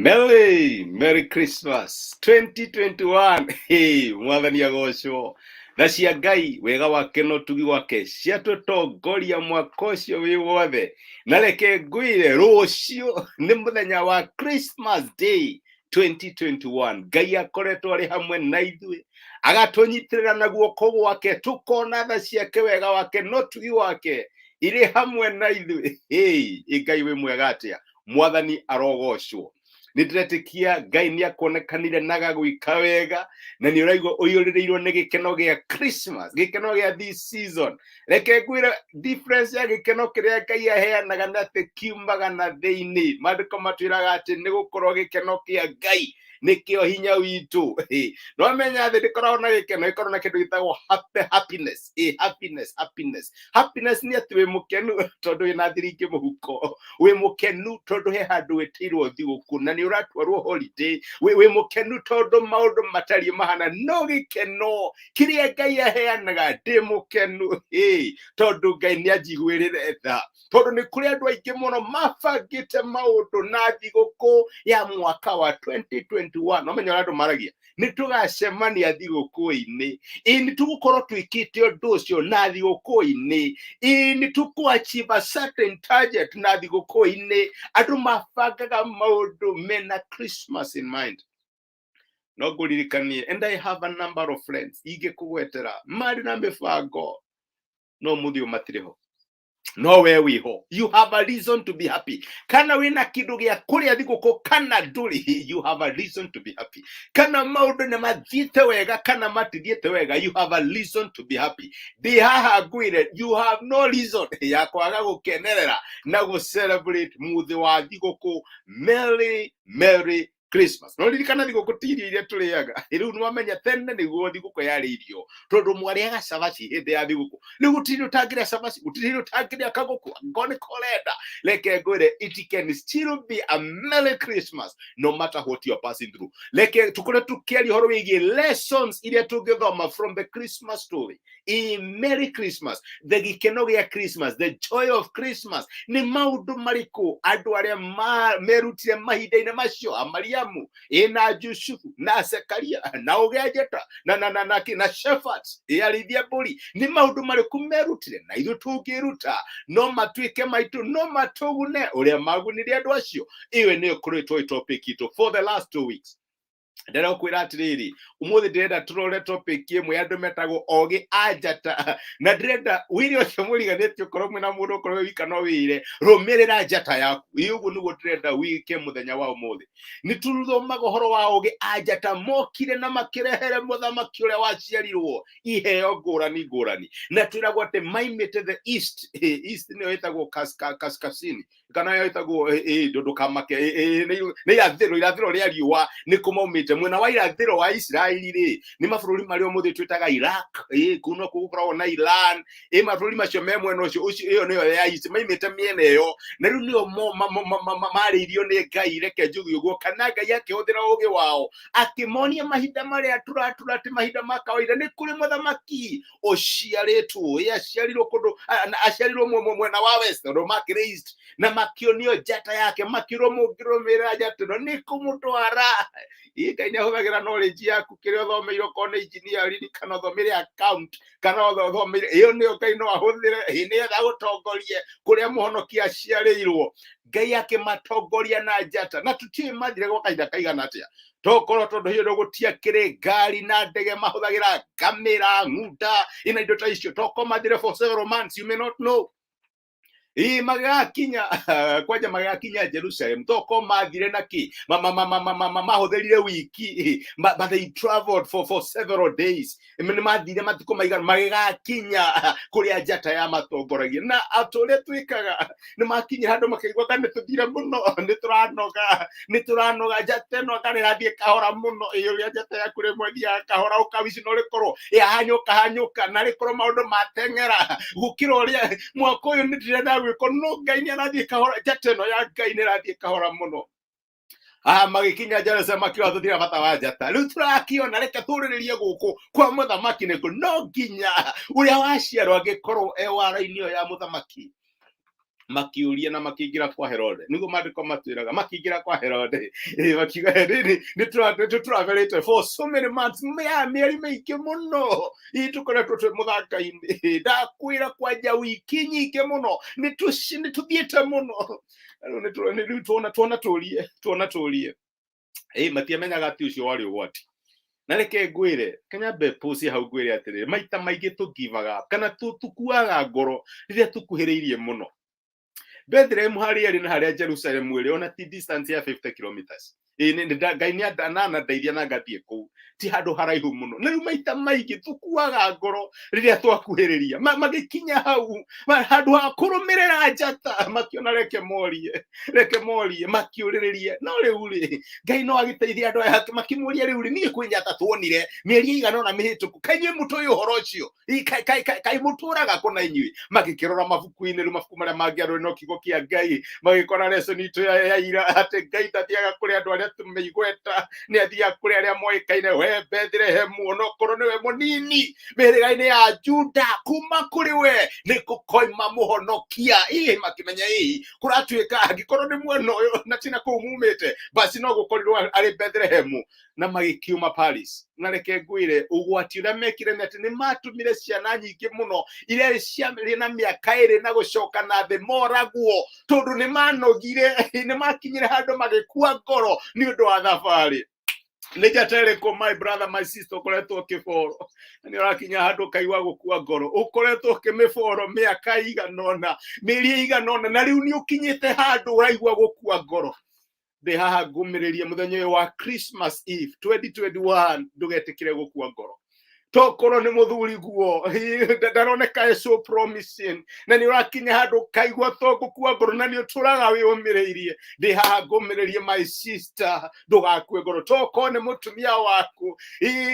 Merry, Merry Christmas 2021. Hey, mwathani agocwo. Tha cia Ngai, wega wake na ũtugi wake ciatũtongoria mwaka ũcio wĩ wothe. Na reke ngwĩre rũciũ nĩ mũthenya wa Christmas Day 2021. Ngai akoretwo arĩ hamwe na ithuĩ, agatũnyitĩrĩra na guoko gwake, tũkona tha ciake, wega wake na ũtugi wake irĩ hamwe na ithuĩ. Hey, ĩ Ngai wĩ mwega atĩa? Mwathani arogocwo. Nĩ ndĩretĩkia Ngai nĩ akuonekanire na agagwĩka wega, na nĩ ũraigua ũiyũrĩrĩirwo nĩ gĩkeno gĩa Christmas, gĩkeno gĩa this season. Reke ngwĩre difference ya gĩkeno kĩrĩa Ngai aheanaga nĩ atĩ kiumaga na thĩinĩ. Maandĩko matwĩraga atĩ nĩ gũkorwo gĩkeno kĩa Ngai nĩkĩo hinya witũ. No menya thĩ ndĩkoragwo na gĩkeno, ĩkoragwo na kĩndũ gĩtagwo happy, happiness. Happiness, happiness. Happiness nĩ atĩ wĩ mũkenu tondũ wĩna thiringĩ mũhuko, wĩ mũkenu tondũ he handũ wĩtĩirwo thigũkũ na nĩ ũratwarwo holiday, wĩ mũkenu tondũ maũndũ matariĩ mahana. No gĩkeno kĩrĩa Ngai aheanaga, ndĩ mũkenu tondũ Ngai nĩ anjiguĩrĩre tha, tondũ nĩ kũrĩ andũ aingĩ mũno mabangĩte maũndũ na thigũkũ ya mwaka wa 2021. No menya ũrĩa andũ maragia, nĩ tũgacemania thigũkũ-inĩ, ĩ nĩ tũgũkorwo twĩkĩte ũndũ ũcio na thigũkũ-inĩ, ĩ nĩ tũkũ achieve a certain target na thigũkũ-inĩ. Andũ mabangaga maũndũ mena Christmas in mind. No ngũririkanie, and I have a number of friends ingĩkũgwetera marĩ na mĩbango, no mũthĩ ũyũ matirĩ ho, no we wĩho. You have a reason to be happy. Kana wĩna kĩndũ gĩa kũrĩa thigũkũ kana ndũrĩ, you have a reason to be happy. Kana maũndũ nĩ mathiĩte wega kana matithiĩte wega, you have a reason to be happy. Ndĩ haha ngwĩre, you have no reason ya kwaga gũkenerera na gũ celebrate mũthĩ wa thigũkũ. Merry, Merry Christmas. No ririkana, thigũkũ ti irio iria tũrĩaga. Rĩu nĩwamenya tene nĩguo thigũkũ yarĩ irio, tondũ mwarĩaga cabaci hĩndĩ ya thigũkũ. Rĩu gũtirĩ ũtangĩrĩa cabaci, gũtirĩ ũtangĩrĩa kagũkũ angĩkorwo nĩ korenda. Reke ngwĩre, it can still be a Merry Christmas no matter what you are passing through. Reke tũkorwo tũkĩaria ũhoro wĩgiĩ lessons iria tũngĩthoma from the Christmas story. In Merry Christmas, the gĩkeno gĩa Christmas, the joy of Christmas, nĩ maũndũ marĩkũ andũ arĩa merutire mahinda-inĩ macio, Amariamu ĩ na Jusufu na Zekaria na ũgĩa na shepherds, ĩ arĩithia mbũri, nĩ maũndũ marĩkũ merutire na ithuĩ tũngĩruta no matuĩke maitũ, no matũgune ũrĩa magunire andũ acio? Ĩyo nĩyo ĩkoretwo ĩ topic itũ for the last 2 weeks. Ndĩrakwĩra atĩrĩrĩ, ũmũthĩ ndĩrenda tũrore topic ĩmwe ya andũ metagwo ogĩ a njata, na ndĩrenda wĩre ũcio mũriganĩtie, ũkorwo mwĩna mũndũ, ũkorwo wĩ wika, no wĩre rũmĩrĩra njata yaku. Ĩ ũguo nĩguo ndĩrenda wĩke mũthenya wa ũmũthĩ. Nĩ tũthomaga ũhoro wa ogĩ a njata mokire na makĩrehere mũthamaki ũrĩa waciarirwo iheo ngũrani ngũrani, na twĩragwo atĩ maimĩte the east. East nĩyo ĩtagwo kaskazini kana yo ĩtagwo ndũkamake, nĩ irathĩro, irathĩro rĩa riũa nĩ kũmaumĩte mwena wa irathĩro wa Isiraeli rĩ, nĩ mabũrũri marĩa ũmũthĩ twĩtaga Iraq, kũu no gũkoragwo na Iran, mabũrũri macio me mwena ũcio ũcio. Ĩyo nĩyo ya east, maimĩte mĩena ĩyo, na rĩu nĩo marĩirio nĩ Ngai, reke njuge ũguo, kana Ngai akĩhũthĩra ũũgĩ wao akĩmonia mahinda marĩa tũratura ti mahinda ma kawaida. Nĩ kũrĩ mũthamaki ũciarĩtwo, aciarirwo kũndũ, aciarirwo mwena wa west, tondũ makĩrĩ east, na makĩonio njata yake, makĩrwo mũngĩrũmĩrĩra njata ĩno nĩ kũmũtwara. Ĩ Ngai nĩ ahũthagĩra knowledge yaku kĩrĩa ũthomeire, okorwo nĩ engineering kana ũthomeire account kana ũthomeire ĩyo, nĩyo Ngai no ahũthĩre ĩ nĩgetha agũtongorie kũrĩa mũhonokia aciarĩirwo. Ngai akĩmatongoria na njata, na tũtiũĩ mathire gwa kahinda kaigana atĩa, tokorwo tondũ hĩndĩ gũtiakĩrĩ ngari na ndege, mahũthagĩra ngamĩra, ng'unda ina indo ta icio, tokorwo mathire for several months, you may not know. Ĩ magakinya kwanja, magakinya Jerusalem, toko mathire na ki mahũthĩrire wiki, but they traveled for several days. Nĩ mathire matukũ maigana magĩgakinya kũrĩa njata ya matongoragia. Na atĩ ũrĩa twĩkaga, nĩ makinyire handũ makĩigua ka nĩ tũthire mũno, nĩ tũranoga, nĩ tũranoga, njata ĩno anga nĩ ĩrathiĩ kahora mũno. Ĩ ũrĩa njata yaku rĩmwe ĩthiaga kahora, ũkawici no rĩkorwo ĩhanyũka hanyũka, na rĩkorwo maũndũ mateng'era gũkĩra ũrĩa mwaka ũyũ nĩ ndĩrenda gwĩkwo, no Ngai nĩ arathiĩ kahora, njata ĩno ya Ngai nĩ ĩrathiĩ kahora mũno. Ah, magĩkinya Jerusalem makiuga tũtirĩ bata wa njata, rĩu tũrakiona, reke tũrĩrĩrie gũkũ kwa mũthamaki nĩkũ. No nginya ũrĩa waciarwo angĩkorwo e wara-inĩ ĩyo ya mũthamaki. Makiuria na makiingira kwa Herode. Niguo maandiko matwiraga makiingira kwa Herode. Makiuga rĩrĩ nĩ tũraverĩte for so many months, mĩeri mĩingĩ mũno ĩ tũkoretwo twĩ mũthanga-inĩ. Ndakwĩra kwanja wiki nyingĩ mũno nĩ tũthiĩte mũno. Rĩu rĩu tuona tũrie tuona tũrie. Matiamenyaga atĩ ũcio warĩ ũgwati. Na reke ngwĩre kanyambe pause hau ngwĩre atĩrĩrĩ, maita maingĩ tũ give up kana tũkuaga ngoro rĩrĩa tũkuhĩrĩirie mũno. Bethlehem harĩa ĩrĩ na harĩa Jerusalem ĩrĩ ona ti distance ya 50 kilometers. Ngai nĩ anandeithia na ngathiĩ kũu, ti handũ haraihu mũno. Na rĩu maita maingĩ tũkuaga ngoro rĩrĩa twakuhĩrĩria. Magĩkinya hau handũ ha kũrũmĩrĩra njata makiona reke morie, reke morie, makiũrĩrĩrie. No rĩu rĩ, Ngai no agĩteithia andũ aya makĩmũria rĩu rĩ, niĩ kwĩ njata tuonire mĩeri ĩigana ũna mĩhĩtũku, kaĩ inyuĩ mũtũĩ ũhoro ũcio? Kaĩ mũtũraga kũna inyuĩ? Magĩkĩrora mabuku-inĩ, rĩu mabuku marĩa mangĩarũre no kiugo kĩa Ngai, magĩkora lesson itũ ya ira atĩ Ngai ndathiaga kũrĩ andũ arĩa tũmeigweta, nĩ athiaga kũrĩ arĩa moĩkaine. We Bethlehemu, onokorwo nĩwe mũnini mĩhĩrĩga-inĩ ya Juda, kuma kũrĩ we nĩ gũkoima mũhonokia. Makĩmenya ĩ kũratuĩka angĩkorwo nĩ mwena ũyũ na tina kũu mumĩte, basi no gũkorirwo arĩ Bethlehemu. Na magĩkiuma Paris. Na reke ngwĩre ũgwati ũrĩa mekire nĩ atĩ nĩ matũmire ciana nyingĩ mũno iria ciarĩ na mĩaka ĩrĩ na gũcoka na thĩ moragwo, tondũ nĩ manogire, nĩ makinyire handũ magĩkua ngoro nĩ ũndũ wa thabarĩ. Nĩ njata ĩrĩkũ, my brother, my sister, ũkoretwo ũkĩboro nĩ ũrakinya handũ ũkaigua gũkua ngoro? Ũkoretwo ũkĩmĩboro mĩaka ĩigana ũna, mĩeri ĩigana ũna, na rĩu nĩ ũkinyĩte handũ ũraigua gũkua ngoro. Ndĩ haha ngũmĩrĩrie mũthenya ũyũ wa Christmas Eve 2021, ndũgetĩkĩre gũkua ngoro. Tokorwo nĩ mũthuri guo ndaroneka e so promising, na nĩ ũrakinya handũ ũkaigua to gũkua ngoro, na nĩ ũtũraga wĩyũmĩrĩirie. Ndĩ haha ngũmĩrĩrie, my sister, ndũgakue ngoro. Tokorwo nĩ mũtumia waku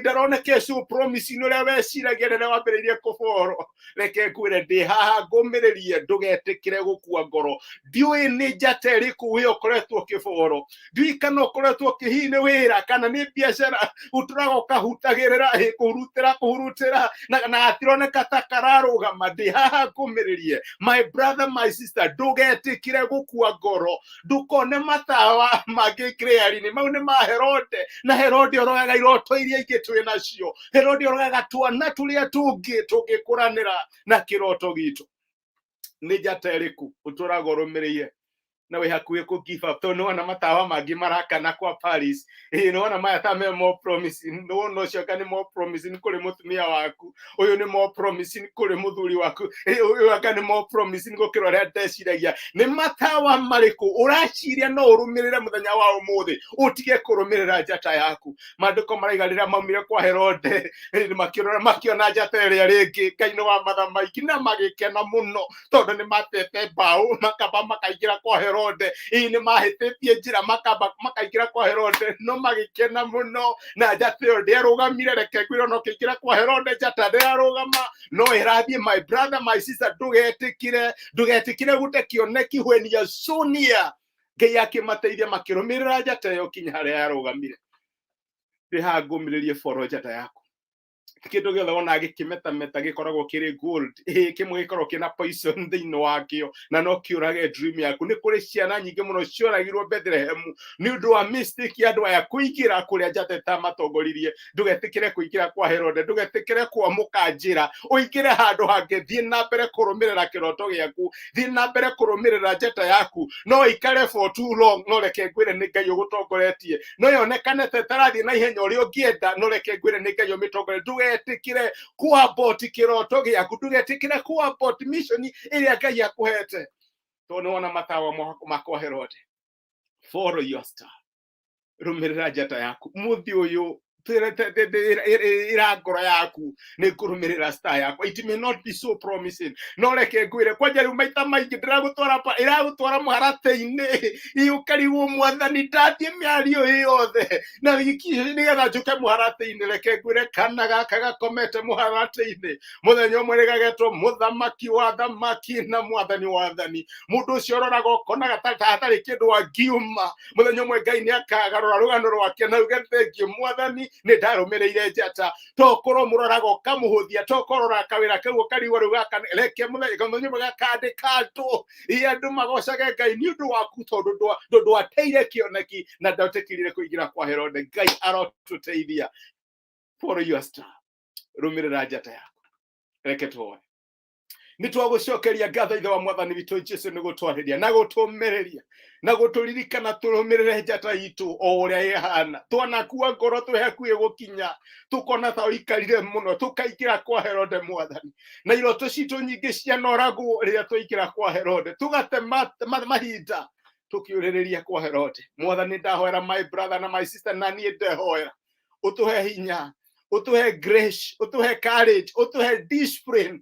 ndaroneka e so promising ũrĩa weciragia rĩrĩa wambĩrĩirie kũboro, reke ngwĩre ndĩ haha ngũmĩrĩrie, ndũgetĩkĩre gũkua ngoro. Ndiũĩ nĩ njata ĩrĩkũ we ũkoretwo ũkĩboro. Ndiũĩ kana ũkoretwo ũkĩhihi nĩ wĩra kana nĩ biacara ũtũraga ũkahutagĩrĩra, kũhurutĩra kũhurutĩra na gatironeka ta kararũgama. Ndĩ haha ngũmĩrĩrie, my brother, my sister, ndũgetĩkĩre gũkua ngoro. Ndũkone matawa mangĩ clearly mau nĩ ma Herode, na Herode orogaga iroto iria ingĩ twĩ nacio. Herode orogaga twana tũrĩa tũngĩ tũngĩkũranĩra na kĩroto gitũ. Nĩ njata ĩrĩkũ ũtũraga ũrũmĩrĩire na wĩ hakuhĩ kũ give up, tondũ nĩwona matawa mangĩ marakana kwa Paris? Nĩwona maya ta me more promising, nĩwona ũcio anga nĩ more promising kũrĩ mũtumia waku, ũyũ nĩ more promising kũrĩ mũthuri waku, ũyũ anga nĩ more promising gũkĩra ũrĩa ndeciragia. Nĩ matawa marĩkũ ũraciria no ũrũmĩrĩre mũthenya wa ũmũthĩ ũtige kũrũmĩrĩra njata yaku? Maandĩko maraiga rĩrĩa maumire kwa Herode, makĩrora makĩona njata ĩrĩa rĩngĩ, Ngai nĩ wa matha maingĩ, na magĩkena mũno tondũ nĩ matete mbaũ makamba makaingĩra kwa Herode. Nĩ mahĩtĩtie njĩra makamba makaingĩra kwa Herode, no magĩkena mũno na njata ĩyo ndĩarũgamire. Reke ngwĩre, ona ũkĩingĩra kwa Herode njata ndĩrarũgama, no ĩrathiĩ. My brother, my sister, ndũgetĩkĩre, ndũgetĩkĩre gũte kĩoneki when you are so near. Ngai akĩmateithia makĩrũmĩrĩra njata ĩyo kinya harĩa yarũgamire. Ndĩ haha ngũmĩrĩrie, boro njata yaku. Kĩndũ gĩothe wona gĩkĩmetameta gĩkoragwo kĩrĩ gold. Kĩmwe gĩkoragwo kĩna poison thĩinĩ wakĩo na no kĩũrage dream yaku. Nĩ kũrĩ ciana nyingĩ mũno cioragirwo Bethlehemu nĩ ũndũ wa mistake ya andũ aya kũingĩra kũrĩa njata ĩtamatongoririe. Ndũgetĩkĩre kũingĩra kwa Herode, ndũgetĩkĩre kwamũka njĩra ũingĩre handũ hangĩ. Thiĩ na mbere kũrũmĩrĩra kĩroto gĩaku, thiĩ na mbere kũrũmĩrĩra njata yaku. No ikare for too long, no reke ngwĩre nĩ Ngai ũgũtongoretie. No yonekane ta ĩtarathiĩ na ihenya ũrĩa ũngĩenda, no reke ngwĩre nĩ Ngai ũmĩtongoretie. Ndũgetĩkĩre kũabort kĩroto gĩaku, ndũgetĩkĩre kũabort mission ĩrĩa Ngai akũhete tondũ nĩ wona matawa makwa Herode. Follow your star, rũmĩrĩra njata yaku. Mũthĩ ũyũ ĩra ngoro yaku nĩ ngũrũmĩrĩra star yakwa. It may not be so promising, no reke ngwĩre kwanja rĩu maita maingĩ ndĩragũtwara ĩragũtwara mũharatĩ-inĩ, ũkarigwo, Mwathani, ndathiĩ mĩario ĩ yothe na wiki nĩgetha njũke mũharatĩ-inĩ? Reke ngwĩre, kana gaka gakomete mũharatĩ-inĩ mũthenya ũmwe nĩgagetwo mũthamaki wa thamaki na mwathani wa athani. Mũndũ ũcio ũroraga ũkonaga ta hatarĩ kĩndũ angiuma, mũthenya ũmwe Ngai nĩ akagarũra rũgano rwake na uge thengiũ Mwathani. Nĩ ndarũmĩrĩire njata. Tokorwo mũroraga ũkamũhũthia, tokorwo ũroraga kawĩra kau ũkarigwo rĩu gaka reke mũthenya mũthenya ũmwe gakandĩka andũ, ĩ andũ magocage Ngai nĩ ũndũ waku, tondũ ndwateire kĩoneki na ndwetĩkĩrire kũingĩra kwa Herode. Ngai arotũteithia. Follow your star, rũmĩrĩra njata yaku. Reke tuoe. Nĩ twagũcokeria ngatho, Ithe wa Mwathani witũ Jesu, nĩ gũtwarĩria na gũtũmĩrĩria na gũtũririkana tũrũmĩrĩre njata itũ o ũrĩa ĩhana. Twanakua ngoro twĩ hakuhĩ gũkinya, tũkona ta ũikarire mũno, tũkaingĩra kwa Herode, Mwathani, na iroto citũ nyingĩ cianoragwo rĩrĩa twaingĩra kwa Herode, tũgate mahinda tũkĩũrĩrĩria kwa Herode. Mwathani, ndahoera my brother na my sister na niĩ ndehoera ũtũhe hinya, ũtũhe grace, ũtũhe courage, ũtũhe discipline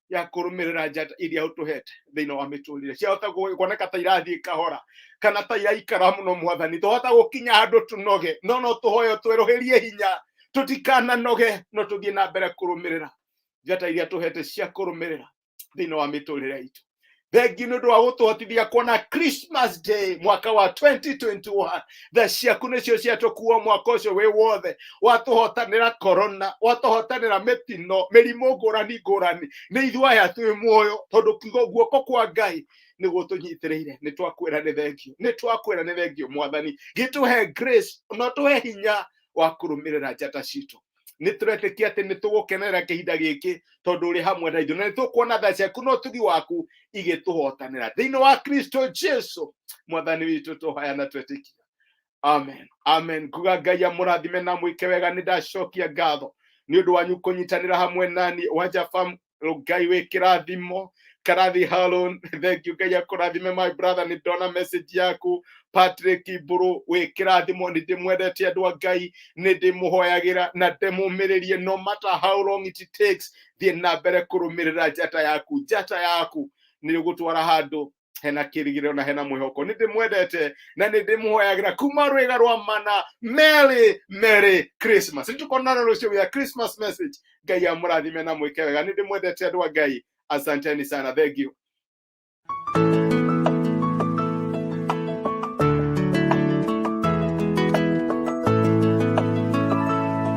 ya kũrũmĩrĩra njata iria ũtũhete thĩinĩ wa mĩtũrĩre. Ciahota kuoneka ta irathiĩ kahora kana ta iraikara mũno, Mwathani, twahota gũkinya handũ tũnoge, no no tũhoe twerũhĩrie hinya tũtikananoge, no tũthiĩ na mbere kũrũmĩrĩra njata iria tũhete cia kũrũmĩrĩra thĩinĩ wa mĩtũrĩre itũ. Thengiũ nĩ ũndũ wa gũtũhotithia kuona Christmas Day mwaka wa 2021. Tha ciaku nĩcio ciatũkua mwaka ũcio wĩ wothe. Watũhotanĩra corona, watũhotanĩra mĩtino, mĩrimũ ngũrani ngũrani. Nĩ ithuĩ aya twĩ muoyo tondũ kiugo guoko kwa Ngai nĩguo tũnyitĩrĩire. Nĩ twakwĩra nĩ thengiũ, nĩ twakwĩra nĩ thengiũ, Mwathani. Gĩtũhe grace no tũhe hinya wa kũrũmĩrĩra njata citũ. Nĩ tũretĩkia atĩ nĩ tũgũkenerera kĩhinda gĩkĩ tondũ ũrĩ hamwe na ithuĩ, na nĩ tũkuona tha ciaku na ũtugi waku igĩtũhotanĩra thĩinĩ wa Kristo Jesu Mwathani witũ. Tũhoya na twetĩkia, amen, amen. Nguga Ngai amũrathime na mwĩke wega. Nĩ ndacokia ngatho nĩ ũndũ wanyu kũnyitanĩra hamwe nani. Wanja Fam, Ngai wĩ kĩrathimo. Karathi Harun, thank you. Ngai akũrathime, my brother. Nĩ ndona message yaku. Patrick Mburu, wĩ kĩrathimo. Nĩ ndĩmwendete, andũ a Ngai, nĩ ndĩmũhoyagĩra na ndĩmũmĩrĩrie. No matter how long it takes, thiĩ na mbere kũrũmĩrĩra njata yaku. Njata yaku nĩ ũgũtwara handũ hena kĩrĩgĩrĩro na hena mwĩhoko. Nĩ ndĩmwendete na nĩ ndĩmũhoyagĩra kuma rwĩga rwa mana. Merry Merry Christmas. Nĩ tũkonana rũciũ wĩa Christmas message. Ngai amũrathime na mwĩke wega. Nĩ ndĩmwendete, andũ a Ngai. Asanteni sana, thank you.